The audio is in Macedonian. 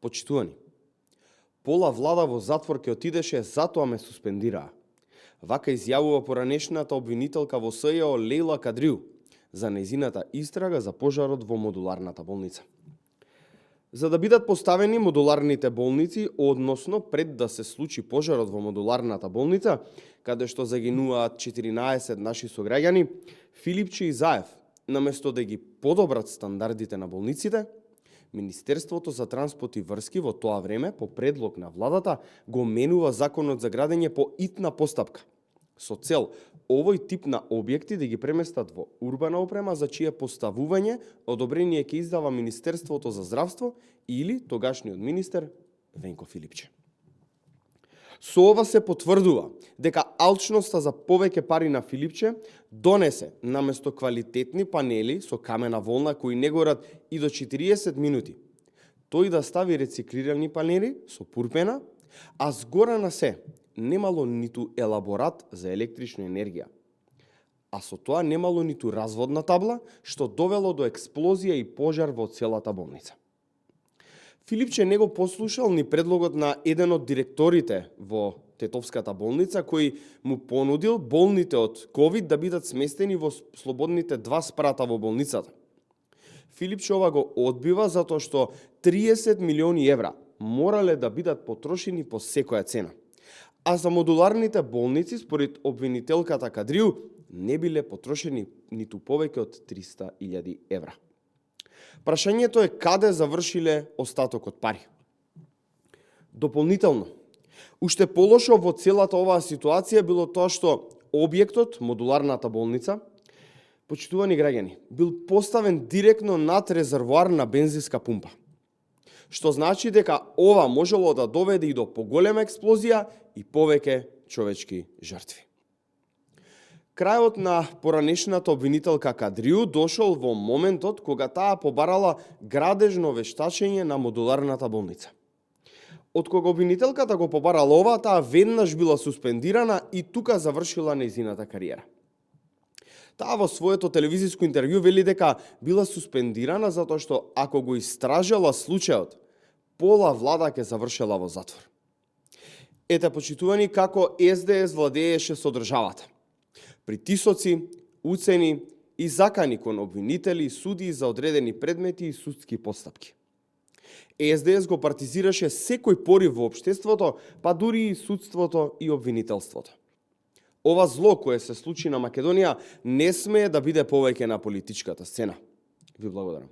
Почитувани, пола влада во затвор ќе отидеше, затоа ме суспендираа. Вака изјавува поранешната обвинителка во СЈО Лејла Кадриу за нејзината истрага за пожарот во модуларната болница. За да бидат поставени модуларните болници, односно пред да се случи пожарот во модуларната болница, каде што загинуваат 14 наши сограѓани, Филипче и Заев, наместо да ги подобрат стандардите на болниците, Министерството за транспорт и врски во тоа време, по предлог на владата, го менува законот за градење по итна постапка, со цел овој тип на објекти да ги преместат во урбана опрема за чие поставување одобрение ќе издава Министерството за здравство или тогашниот министер Венко Филипче. Со ова се потврдува дека алчноста за повеќе пари на Филипче донесе наместо квалитетни панели со камена волна кои не горат и до 40 минути, тој да стави рециклирани панели со пурпена, а згора на се немало ниту елаборат за електрична енергија. А со тоа немало ниту разводна табла, што довело до експлозија и пожар во целата болница. Филипче не го послушал ни предлогот на еден од директорите во Тетовската болница, кој му понудил болните од ковид да бидат сместени во слободните 2 спрата во болницата. Филипче ова го одбива затоа што 30 милиони евра морале да бидат потрошени по секоја цена. А за модуларните болници, според обвинителката Кадриу, не биле потрошени ниту повеќе од 300.000 евра. Прашањето е каде завршиле остатокот пари. Дополнително, уште полошо во целата оваа ситуација било тоа што објектот, модуларната болница, почитувани граѓани, бил поставен директно над резервоар на бензинска пумпа, што значи дека ова можело да доведе и до поголема експлозија и повеќе човечки жртви. Крајот на поранешната обвинителка Кадриу дошол во моментот кога таа побарала градежно вештачење на модуларната болница. Од кога обвинителката го побарала ова, таа веднаш била суспендирана и тука завршила нејзината кариера. Таа во своето телевизиско интервју вели дека била суспендирана затоа што ако го истражала случајот, пола влада ќе завршела во затвор. Ете, почитувани, како СДС владееше со државата. Притисоци, уцени и закани кон обвинители и судии за одредени предмети и судски постапки. СДС го партизираше секој порив во општеството, па дури и судството и обвинителството. Ова зло кое се случи на Македонија не смее да биде повеќе на политичката сцена. Ви благодарам.